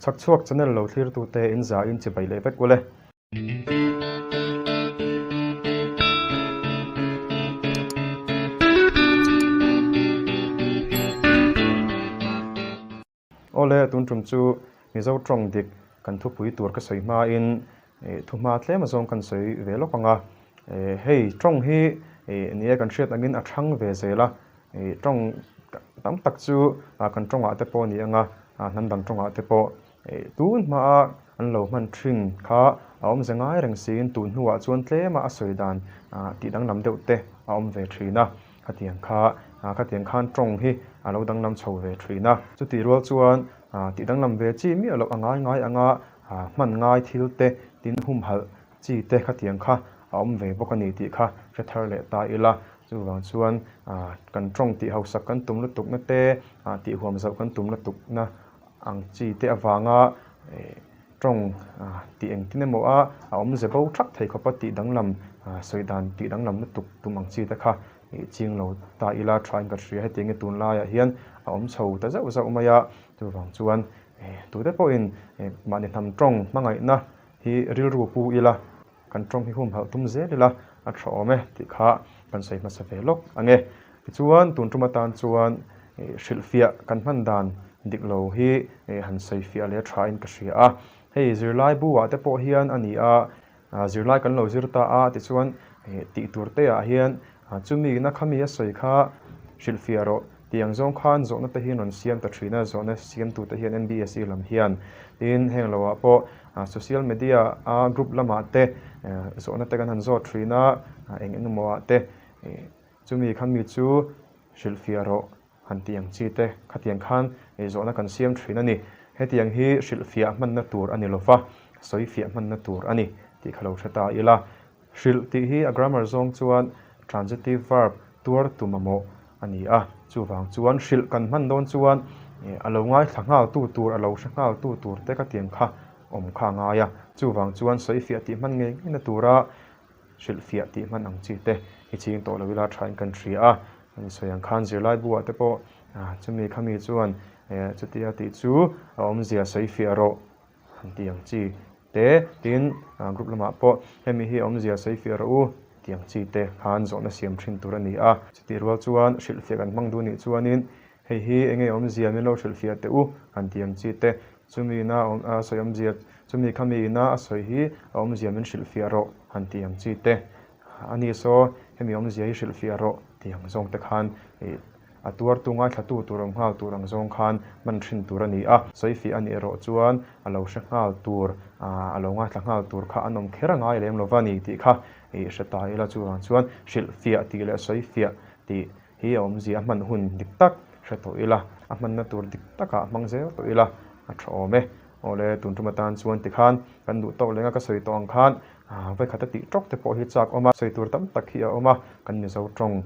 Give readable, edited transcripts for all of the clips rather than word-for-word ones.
Chhakchhuak channel lo thlirtute in za in chibai leh vek ule. Awle, tun tum chu Mizo tawng dik kan thupui tur ka sawi hmain thuhma tlem azawng kan sawi ve lawk ang a. Hei tawng hi nia kan hriat angin a thang ve zel a, tawng tam tak chu kan tawngah te pawh a ni ang a, hnam dang tawngah te pawh tun hmaa an lo hman thin kha a awmze ngai reng siin tun hnuah chuan tlema a sawi dan tih danglam deuh te a awm ve thin a. Khatiang kha, khatiang khan tawng hi a lo danglam chho ve thin a. Chutih rual chuan tih danglam ve chi miah loh a ngai ngai anga hman ngai thil te, tin humhalh chi te khatiang kha a awm ve bawk a ni tih kha hre thar leh ta ila. Chuvang chuan kan tawng tih hausak kan tum lutukna te, tih huam zauh kan tum lutukna ang chi te avanga Tawng tih engtin emaw a a awmze bo thak thei khawp a tih danglam sawi dan tih danglam lutuk tum ang chi te kha ih ching lo ta ila tha in ka hria hetiang hi tunlaiah hian a awm chho ta zauh zauh mai a chuvang chuan tute pawhin mahni hnam tawng hmangaihna hi rilru pu ila kan tawng hi humhalh tum zel ila a tha awm e tih kha kan sawi hmasa ve lawk ang e. Tichuan tun tum atan chuan hrilhfiah kan hman dan dik lo hi han sawifiah leh tha in ka hria a. Hei zirlai bu ah te pawh hian a ni a, zirlai kan lo zir ta a tichuan tih tur te ah hian chumi na khami a sawi kha hrilhfiah rawh tih ang zawng khan zawhna te hi an rawn siam ta thin a, zawhna siamtu te hian MBSE lam hian. Tin heng lo ah pawh social media a group lamah te zawhna te kan han zawt thin a, eng eng emaw ah te Chumi kha mi chu hrilhfiah rawh han tih ang chi te khatiang khan zawhna kan siam thin a ni. Hetiang hi hrilhfiah hmanna tur a ni lova, sawifiah hmanna tur a ni tih kha lo hre ta ila. Hrilh tih hi a grammar zawng chuan transitive verb tuar tu mamawh a ni a, chuvang chuan hrilh kan hman dawn chuan a lo ngaithla nghal tu tur, a lo hre nghal tu tur te khatiang kha awm kha a ngai a. Chuvang chuan sawifiah tih hman ngei ngeina tura hrilhfiah tih hman ang chi te i ching tawh lo ila thain kan hria a, an sawi ang khan zirlai buah te pawh chumi khami chuan chutia tih chu a awmzia sawifiah rawh han tih ang chi te tin group lamah pawh hemi hi a awmzia sawifiah rawh u tih ang chi te khan zawhna siam thin tur a ni a, chutih rual chuan hrilhfiah kan hmang duh nih chuanin Hei hi enge awmzia min lo hrilhfiah teh u han ti ang chi te. Chumi ina a sawi awmzia, chumi kha mi ina a sawi hi a awmzia min hrilhfiah rawh han ti ang chi te. A ni saw hemi awmzia hi hrilhfiah rawh ti ang zawng te khan ih a tuartu ngaithlatu tur awm nghal tur ang zawng khan hman thin tur a ni a. Sawifiah a nih erawh chuan a lo hre nghal tur, a lo ngaithla nghal tur kha an awm kher a ngai lem lova ni tih kha ih hre ta ila chuvang chuan hrilhfiah tih leh sawifiah tih Hi a awmzia a hman hun dik tak hre tawh ila, a hmanna tur dik takah hmang zel tawh ila a tha awm e. Awle, tun tum atan chuan tikhan kan duh tawk lenga ka sawi tawh ang khan vawikhat a tih tawk te pawh hi chak awm a, sawi tur tam tak hi a awm a, kan Mizo tawng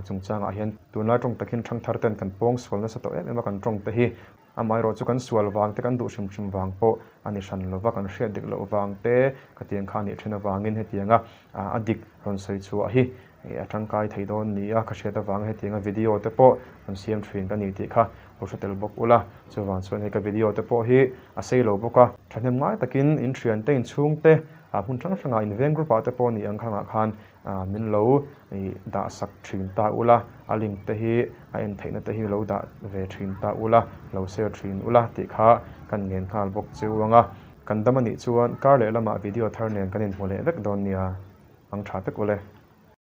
chungchangah hian tunlai tawng takin thangthar ten kan pawng sual nasa tawh em em a kan tawng te hi. Amaherawh chu kan sual vang te, kan duh hrim hrim vang pawh a ni hran lova, kan hriat dik loh vang te khatiang kha a nih then avangin hetianga a dik rawn sawi chhuah hi a tangkai thei dawn ni a, ka hriat avanga hetianga video te pawh rawn siam thin ka ni tih kha lo hre tel bawk ula. Chuvang chuan hei ka video te pawh hi a sei lo bawk a, thahnem ngai takin in thiante, in chhungte, hmun hrang hrangah in veng group ah te pawh ni ang khangah khan Min lo dah sak thin ta ula, a link te hi a en theihna te hi lo dah ve thin ta ula, lo share thin ula tih kha kan ngen nghal bawk cheu ang a. Kan dam a nih chuan kar leh lamah video thar nen kan inhmu leh vek dawn nia, ang tha vek ule.